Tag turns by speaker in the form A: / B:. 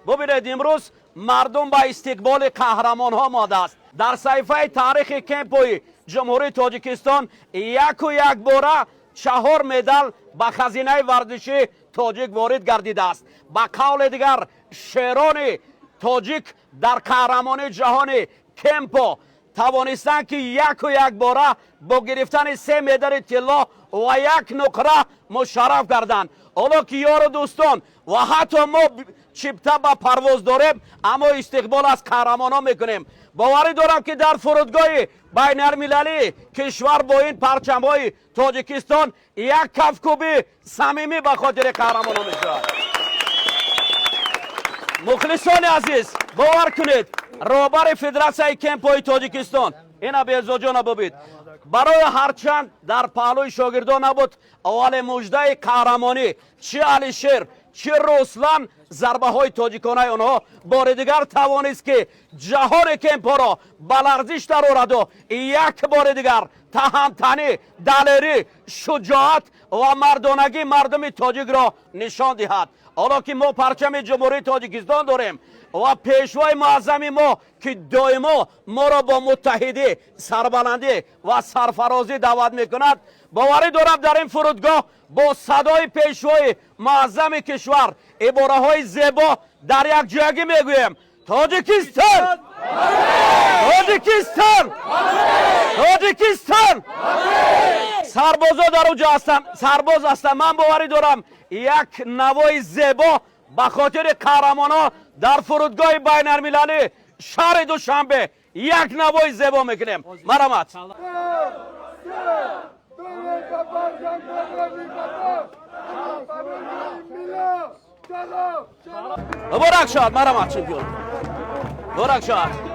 A: Бубинед, имрӯз мардум ба истиқболи қаҳрамонҳо омадааст. Дар саҳифаи таърихи кемпои Ҷумҳурии Тоҷикистон яку якбора чаҳор медал ба хазинаи варзишии тоҷик ворид гардидааст. Ба қавли дигар, шерони тоҷик дар қаҳрамонии ҷаҳони кемпо тавонистанд, ки яку якбора бо гирифтани се медали тилло ва як нуқра мушарраф гарданд. Ҳоло ки ёру дӯстон ва ҳатто мо чипта ба парвоз дорем, аммо истиқбол аз қаҳрамонон мекунем. Боварӣ дорам, ки дар фурудгоҳи байналмилалии кишвар бо ин парчамҳои Тоҷикистон як кафкӯби самимӣ ба хотири қаҳрамонон мешавад. Мухлисони азиз, бовар кунед, роҳбари Федератсияи кемпои Тоҷикистон ина Беҳзоҷона бубид, барои ҳарчанд дар паҳлӯи шогирдон набуд, вале муждаи қаҳрамонӣ, чи Алишер, чи Руслан, зарбаҳои тоҷиконаи онҳо бори дигар тавонист, ки ҷаҳони кемпоро ба ларзиш дарораду як бори дигар таҳамтанӣ, далерӣ, шуҷоат ва мардонагии мардуми тоҷикро нишон диҳад. Ҳоло ки мо парчами Ҷумҳурии Тоҷикистон дорем ва пешвои муаззами мо, ки доимо моро бо муттаҳидӣ, сарбаландӣ ва сарфарозӣ даъват мекунад, боварӣ дорам, дар ин фурудгоҳ бо садои пешвои муаззами кишвар ибораҳои зебо дар якҷоягӣ мегӯем: Тоҷикистон, Тоҷикистон, Тоҷикистон! Сарбозо дар уҷо ҳастанд, сарбоз ҳастанд. Ман боварӣ дорам, як навои зебо ба хотири қаҳрамонҳо дар фурудгоҳи байналмилалӣ шаҳри Душанбе як навои зебо мекунем. Марҳамат. Муборак шавад! Марҳамат, чемпион, муборак шавад!